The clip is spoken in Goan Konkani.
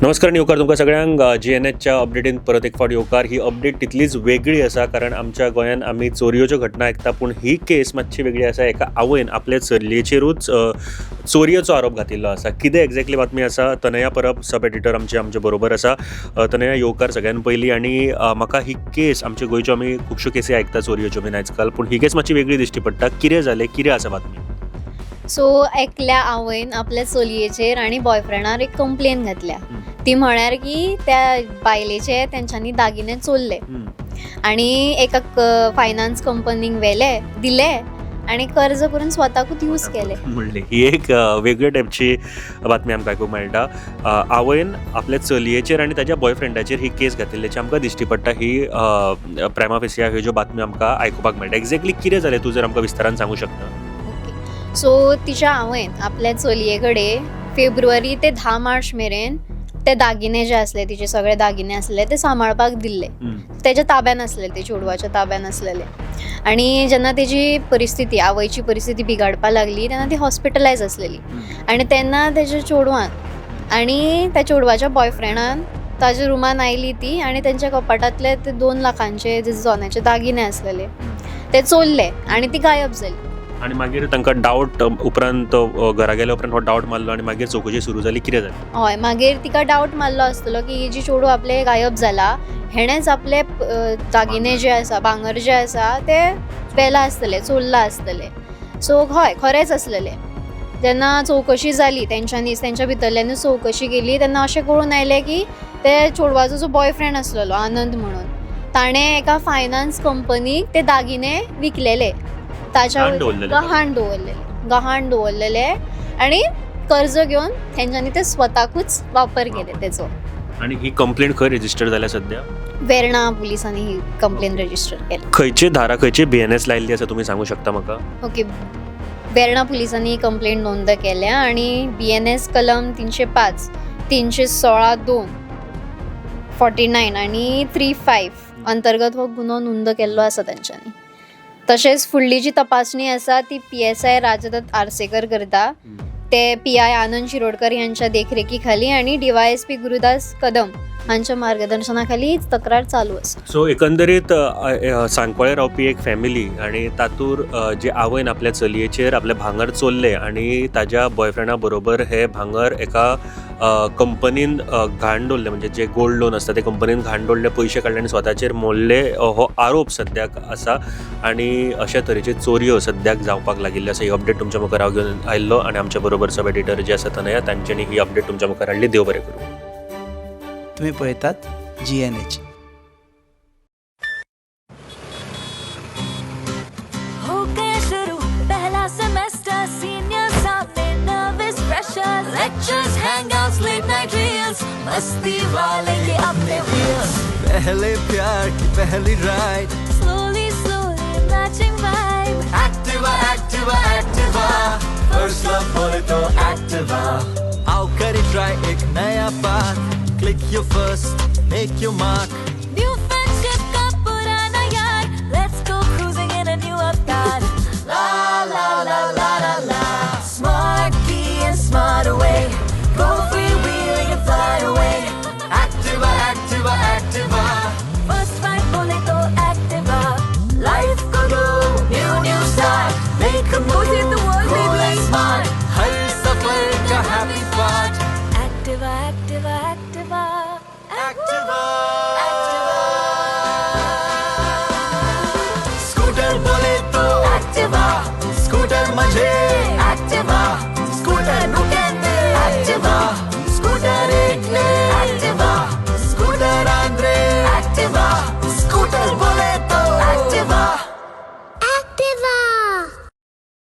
नमस्कार आनी येवकार तुमकां सगळ्यांक जीएनएचच्या अपडेटीन परत एक फावट येवकार. ही अपडेट तितलीच वेगळी आसा कारण आमच्या गोंयान आमी चोरयोच्यो घटना आयकता, पूण ही केस मातशी वेगळी आसा. एका आवयन आपल्या चलयेचेरूच चोरयेचो आरोप घातिल्लो आसा. कितें एक्झॅक्टली बातमी आसा, तनया परब सब एडिटर आमचे आमचे बरोबर आसा. तनया, येवकार सगळ्यान पयलीं. आनी म्हाका ही केस, आमच्या गोंयच्यो आमी खुबश्यो केसी आयकता चोरयोच्यो बीन आयजकाल, पूण ही केस मातशी वेगळी दिश्टी पडटा. कितें जालें, कितें आसा बातमी? सो एकल्या आवयन आपल्या चलयेचेर आनी बॉयफ्रेंडार एक कंप्लेन घातल्या. ती म्हळ्यार की त्या बायलेचे तेंच्यांनी दागिने चोरले आनी एका फायनान्स कंपनीक व्हेले, दिले आनी कर्ज करून स्वताकूच यूज केले. म्हणली ही एक वेगळे टायपची बातमी आमकां आयकूंक मेळटा. आवयन आपल्या चलयेचेर आनी ताच्या बॉयफ्रेंडाचेर ही केस घातिल्ल्याची आमकां दिश्टी पडटा. ही प्रायमा फेसिया ह्यो ज्यो बातम्यो आमकां आयकुपाक मेळटा. एक्झॅक्टली कितें जालें तूं जर आमकां विस्तारान सांगू शकता. ओके, सो तिच्या आवयन आपल्या चलये कडेन फेब्रुवारी ते 10 मार्च मेरेन ते दागिने जे आसले, तिचे सगळे दागिने आसले ते सांबाळपाक दिल्ले. तेच्या ताब्यान आसलेले, ते चेडवाच्या ताब्यान आसलेले. आनी जेन्ना तेजी परिस्थिती, आवयची परिस्थिती बिगाडपाक लागली तेन्ना ती हॉस्पिटलायज आसलेली. आनी तेन्ना तेच्या चेडवान आनी त्या चेडवाच्या बॉयफ्रेंडान ताज्या रुमान आयली ती आनी तेंच्या कपाटांतले ते 2 लाखांचे जे सोन्याचे दागिने आसलेले ते चोरले आनी ती गायब जाली. आनी मागीर तांकां डावट उपरांत घरा गेल्या उपरांत हो डावट मारलो आनी मागीर चवकशी सुरू जाली. कितें जालें? हय, मागीर तिका डावट मारलो आसतलो की ही जी चेडूं आपलें गायब जाला हेणेच आपले दागिने जे आसा, भांगर जे आसा ते व्हेलां आसतलें, चोरलां आसतलें. सो हय, खरेंच आसलेलें. जेन्ना चवकशी जाली तेंच्यांनीच, तेंच्या भितरल्यांनी चवकशी केली तेन्ना अशें कळून आयलें की ते चेडवाचो जो बॉयफ्रेंड आसलेलो आनंद म्हणून, ताणें एका फायनान्स कंपनीक ते दागिने विकलेले. ताच्या गहाण दवरलेले, गहाण दवरलेले आनी कर्ज घेवन तेंच्यांनी ते स्वताकूच वापर केले तेचो. आनी ही कंप्लेन खंय रजिस्टर जाल्या सद्या? वेर्णा पुलिसांनी ही कंप्लेन रजिस्टर केली. खंयची धारा, खंयची BNS लायिल्ली आसा तुमी सांगू शकता म्हाका? ओके, वेर्णा पुलिसांनी ही कंप्लेन नोंद केल्या आनी BNS कलम 305, 316(2), 49 आनी 35 अंतर्गत हो गुन्हो नोंद केल्लो आसा तेंच्यांनी. तशेंच फुडली जी तपासणी आसा ती PSI Rajdatt Arsekar करता. ते PI Anand Shirodkar यांच्या देखरेखी खाली आणि DYSP Gurudas Kadam हांच्या मार्गदर्शनाखाली तक्रार चालू आसा. सो एकंदरीत सांकवाळे रावपी एक फॅमिली आनी तातूर जे आवयन आपल्या चलयेचेर आपलें भांगर चोरलें आनी ताज्या बॉयफ्रेंडा बरोबर हे भांगर एका कंपनीन घाण दवरलें, म्हणजे जे गोल्ड लोन आसता ते कंपनीन घाण दवरले, पयशे काडले आनी स्वताचेर मोडले, हो आरोप सद्याक आसा. आनी अशा तरेच्यो चोरयो सद्याक जावपाक लागिल्ल्यो आसा. ही अपडेट तुमच्या मुखार हांव घेवन आयिल्लो आनी आमच्या बरोबर सब एडिटर जे आसा तनया, तांच्यांनी ही अपडेट तुमच्या मुखार हाडली. देव बरें करूं. तुम्ही पळयतात GNH. हो गया शुरू पहला सेमेस्टर, सीनियर सामने nervous pressure, lectures, hangouts, late night reels, मस्ती वाले ये अपने व्हील्स. पहले प्यार की पहली ride, slowly slowly matching vibe. Activa Activa Activa, first love बोले तो एक्टिवा. आओ करे ट्राई एक नया path, click your first, make your mark.